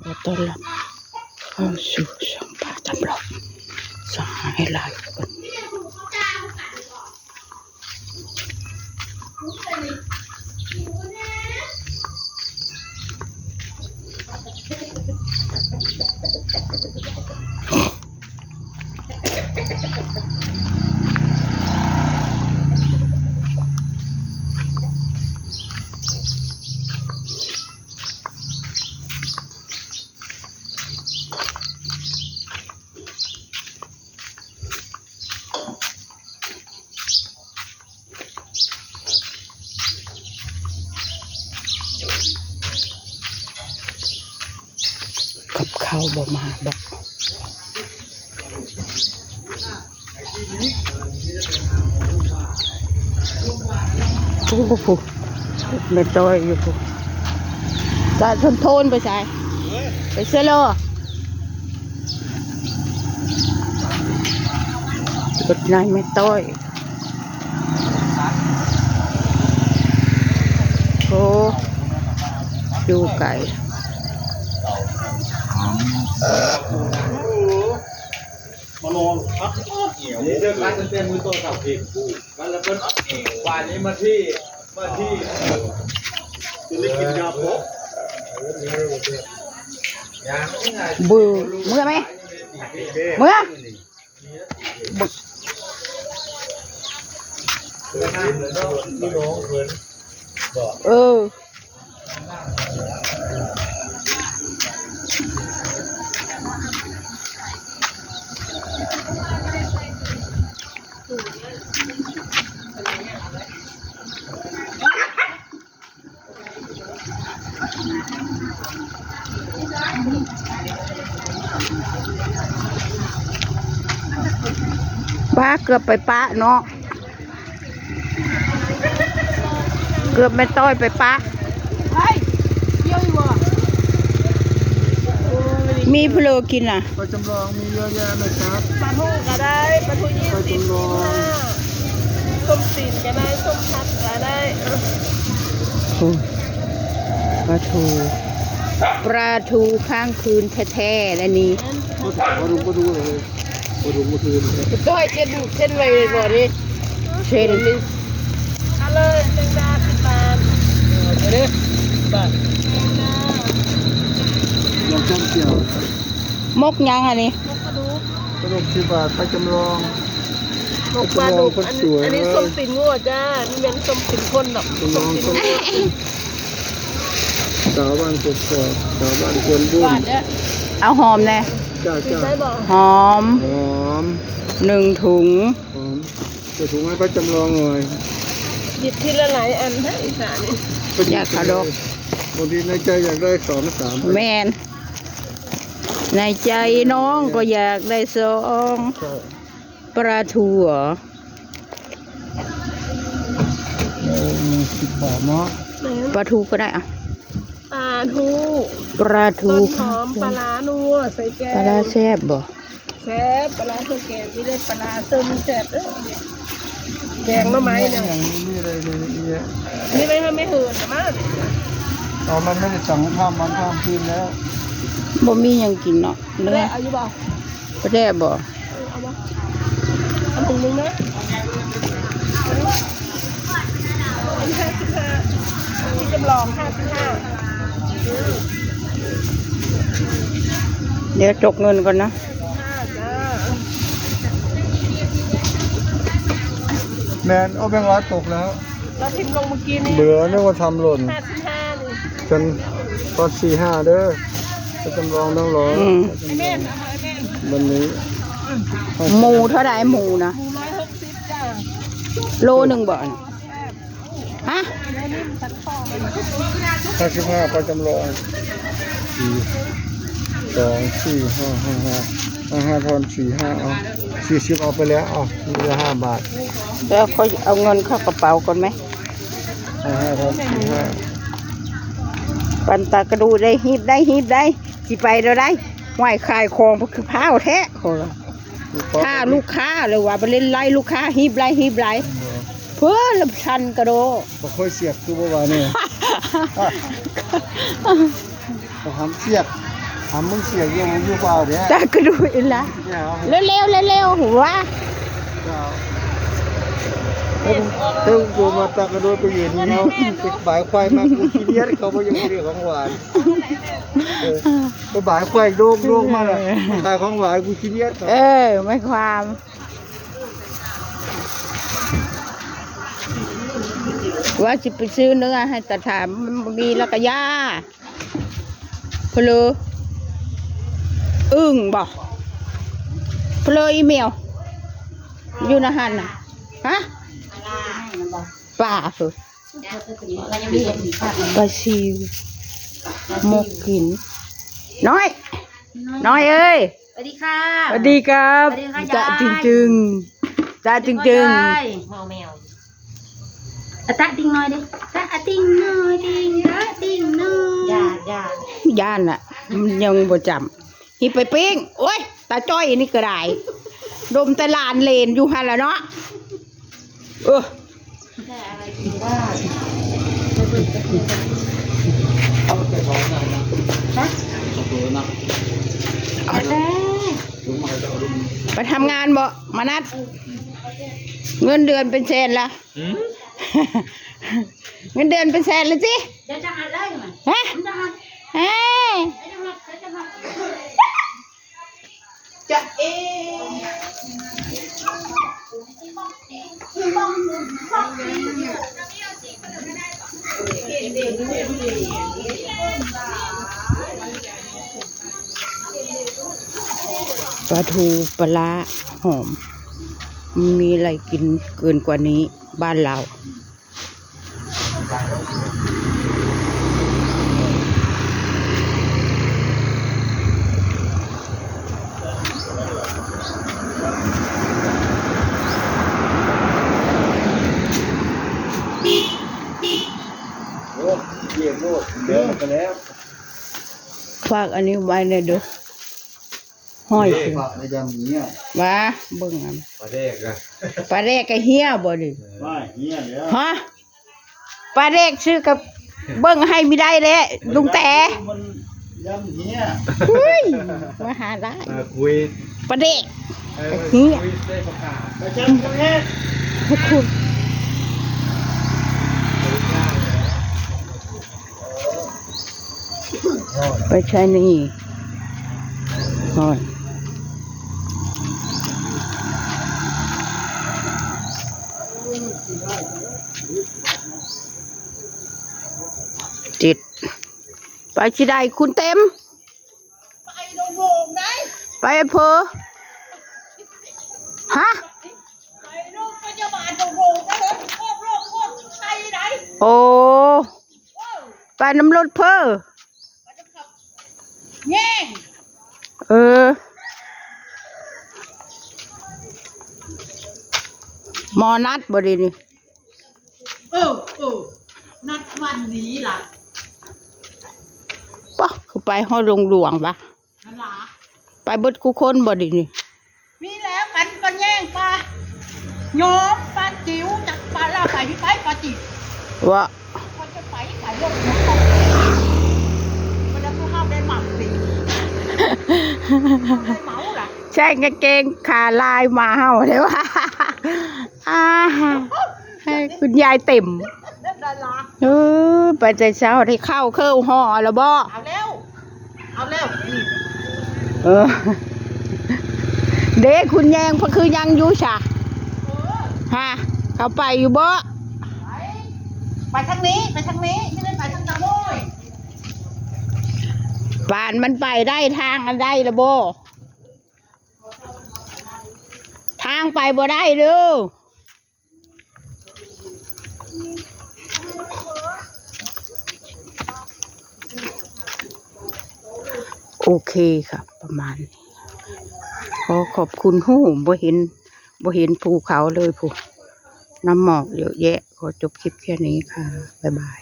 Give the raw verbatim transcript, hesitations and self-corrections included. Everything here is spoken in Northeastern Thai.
ขอต้อนรับเข้าสู่ช่องป้าจำลอง สหายหลายคน กับข้าวบ่มาบอก โอ้โห แม่ต้อยอยู่พุ้น สะสมโทนไปใส่ ไปเซโล กดไลค์แม่ต้อย โอ้ อยู่ไกล มาลองพักเอว นี่เจอกันตั้งแต่มื้อโตเสาร์อาทิตย์ วันละเพิ่น วันนี้มาที่ มาที่ คือได้กินยาพก เบื่อ เมื่อไหม เมื่อ บึก เออ ป้าเกือบไปปะเนาะ เกือบแม่ต้อยไปปะ เฮ้ย เยี่ยวอยู่บ่ มีเพลอกินน่ะ ปลาจำลองมีเยอะแยะเลยครับ ปลาทูก็ได้ ปลาทูยี่สิบ ปลาจำลอง ยี่สิบห้า ส้มตีนก็ได้ ส้มผักก็ได้ โอ้ ปลาทู ปลาทูค้างคืนแท้ๆ และนี่ ปลาดุก ปลาดุกเลย ปลาดุกเมื่อคืน ต้อยเช่น เช่นไว้บ่นี่ เช่น เอาเลย แมงดา สิบบาท เอาเลย สิบบาท แมงดา ลองจ้ำเจียว มกยังอันนี้ มกปลาดุก ปลาดุก สิบบาท ปลาจำลอง มกปลาดุก ปลาจำลองคนสวย อัน อันนี้ส้มตีนงัวจ้า นี่เป็นส้มตีนคนดอก จำลอง ส้มตีนงัว สาวบ้านกกอก สาวบ้านควนบุญ หวานเด้อ เอาหอมแน่ จ้า กิน จ้า ได้บ่ หอม หอม หนึ่งถุง หอม ใส่ถุงให้ป้าจำลองหน่อย หยิบทีละหลายอันให้อีสานนี่ อยากขะดก บางทีในใจอยากได้สองสาม แม่น ในใจน้องก็อยากได้สอง ใช่ ปลาทูเหรอ เออ สิบบาทเนาะ ปลาทูก็ได้อะ ปลาทู ปลาทู ต้นหอม ปลาร้านัว ใส่แกง ปลาร้าแซ่บบ่ แซ่บ ปลาร้าใส่แกง นี่ได้ปลาร้าเติมแซ่บเด้อ แกงหน่อไม้เนี่ย อย่างนี้มีอะไรเลยเนี่ย นี่ไม่ ไม่หืนนะมั้ง อ๋อ มันไม่ได้สั่งข้ามวันข้ามคืนแล้ว บ่มีหยังกินเนาะ เนื้อ เอาอยู่บ่ บ่ได้บ่ เอาบ่ เอาถุงนึงนะ อันนี้ห้าสิบห้า อันนี้จำลองห้าสิบห้า เดี๋ยวจกเงินก่อนนะ ห้าจ้า แมน เอาแบงค์ร้อยตกแล้ว เราพิมพ์ลงเมื่อกี้นี่ เบื่อ นึกว่าทำหล่น ห้าสิบห้า นี่ ฉัน ตอนสี่ห้าเด้อ ไปจำลองต้องรอ อืม ไอ้แม่น เอาไอ้แม่น วันนี้ หมูเท่าใดหมูนะ หมูร้อยหกสิบจ้า โลหนึ่งบ่ ฮะ ห้าสิบห้า ปลาจำลอง สี่ สอง สี่ ห้า ห้า ห้า ห้า ห้า ทอน สี่ ห้า เอา สี่สิบ เอาไปแล้ว เอา มีเหลือ ห้า บาท เดี๋ยวค่อยเอาเงินเข้ากระเป๋าก่อนไหม ห้า ห้า ทอน สี่ ห้า ปันตากระดูได้ หีบได้ หีบได้ สิไปแล้วได้ ไหวขายของคือพ้าวแท้ โห ถ้าลูกค้าเลยว่าไปเล่นไล่ลูกค้า หีบไล่ หีบไล่ เพื่อละพันกระโด บ่ค่อยเสียบคือบ่ว่านี่ บ่หามเสียบ อ่ะ มึงเสียงยังอยู่เปล่าเนี่ย ตากระดูกอีหละ เนี่ยครับ เร็วๆ เร็วๆ หัว เจ้า เพิ่ง เพิ่งโทรมาตากระโดดไปเห็นเขา ไปบายควายมา กูขี้เดียดเขา บ่ยังเรียกของหวาน เออ ไปบายควายโลกโลกมาเลย ขายของหวาน กูขี้เดียดเขา เออ ไม่ความ ว่าสิไปซื้อเนื้อให้ตาถาม มันบ่มีแล้วก็ย่า พะโล อึ่งบ่ พะโล อีเมล อยู่นะหันน่ะ ฮะ ป่าเพิ่น ปลาซิว หมกกิน น้อย น้อยเอ้ย สวัสดีค่ะ สวัสดีครับ สวัสดีค่ะ จ๊ะ ยาย จึงจึง จ๊ะ จึงจึง ยาย มองแมว อะตะติงหน่อยดิ ตะติงหน่อยติง ตะติงหน่อย ย่าน ย่าน ย่านน่ะ มันยังบ่จำ หิไปปิ้ง โอ๊ย ตาจ้อยนี่ก็ได้ ดมแต่หลานเหลนอยู่หั่นล่ะเนาะ เออ เอาแต่ของหน่อยนะ ฮะ เอาแต่ ไปทำงานบ่ มานัด เงินเดือนเป็นแสนละ หืม เงินเดือนเป็นแสนละสิ เดี๋ยวจะหัดไล่มัน ฮะ มันจะหัด เฮ้ย เดี๋ยวจะหัด เดี๋ยวจะหัด จะเอ ปลาทูปลาร้าหอม มีอะไรกินเกินกว่านี้บ้านเรา โอ้ เยี่ยมโลด เดินไปแล้ว ฝากอันนี้ไว้หน่อยเด้อ ห้อย เอ๊ะ ขึ้น ปลาในยามนี้อะ ว่า เบิ่งอัน ปลาแดกอะ ปลาแดกกะเฮียบ่ดิ เออ ว่าเฮียแล้ว ฮะ ปลาแดกซื้อกับเบิ่งให้ไม่ได้แล้ว ลุงแต๋ มันยามเฮีย อุ้ย มาหาละ มาคุย ปลาแดก เออ เฮีย คุยได้ประกาศ ไปจับประเทศ คุณ ไปใช้หนี้ก่อน จิต ไปที่ใดคุณเต็ม ไปอำเภอ ฮะ ไปโรงพยาบาลโรงพยาบาลโรคโรคไข้ไหน โอ้ เออ ไปนำรถเพิ่น แง่ง เออ หมอนัดบ่ดีนี่ เออ เออ นัดวันนี้ล่ะ ปะ คือไปฮอดโรงหลวงปะ นั่นล่ะ ไปเบิดคู่คนบ่ดีนี่ มีแล้วกันก็แย่งปลา โยมปลาจิ๋วจากปลาลาไปที่ไปปลาจิ๋ว วะ เขาจะไปไปลงน้ำตก มันจะคือห้ามได้หมักสิ ห้ามได้เมาล่ะ ใช่กางเกงขาลายหมาเห่าเลยว่า อ่า ให้คุณยายเต็ม นั่นล่ะ เออ ไปแต่เช้าได้ข้าวเครื่องห่อแล้วบ่ เอาแล้ว เอาแล้ว เออ เด้คุณแยงเพิ่นคือยังอยู่ซะ เออ ฮะ เขาไปอยู่บ่ ไป ไปทางนี้ ไปทางนี้ ไม่ได้ไปทางตะโวย บ้านมันไปได้ทางอันใดล่ะบ่ ทางไปบ่ได้เด้อ โอเคค่ะ ประมาณนี้ ขอขอบคุณ โอ้ บ่เห็น บ่เห็นภูเขาเลย พู้น น้ำหมอกเยอะแยะ ขอจบคลิปแค่นี้ค่ะ บ๊ายบาย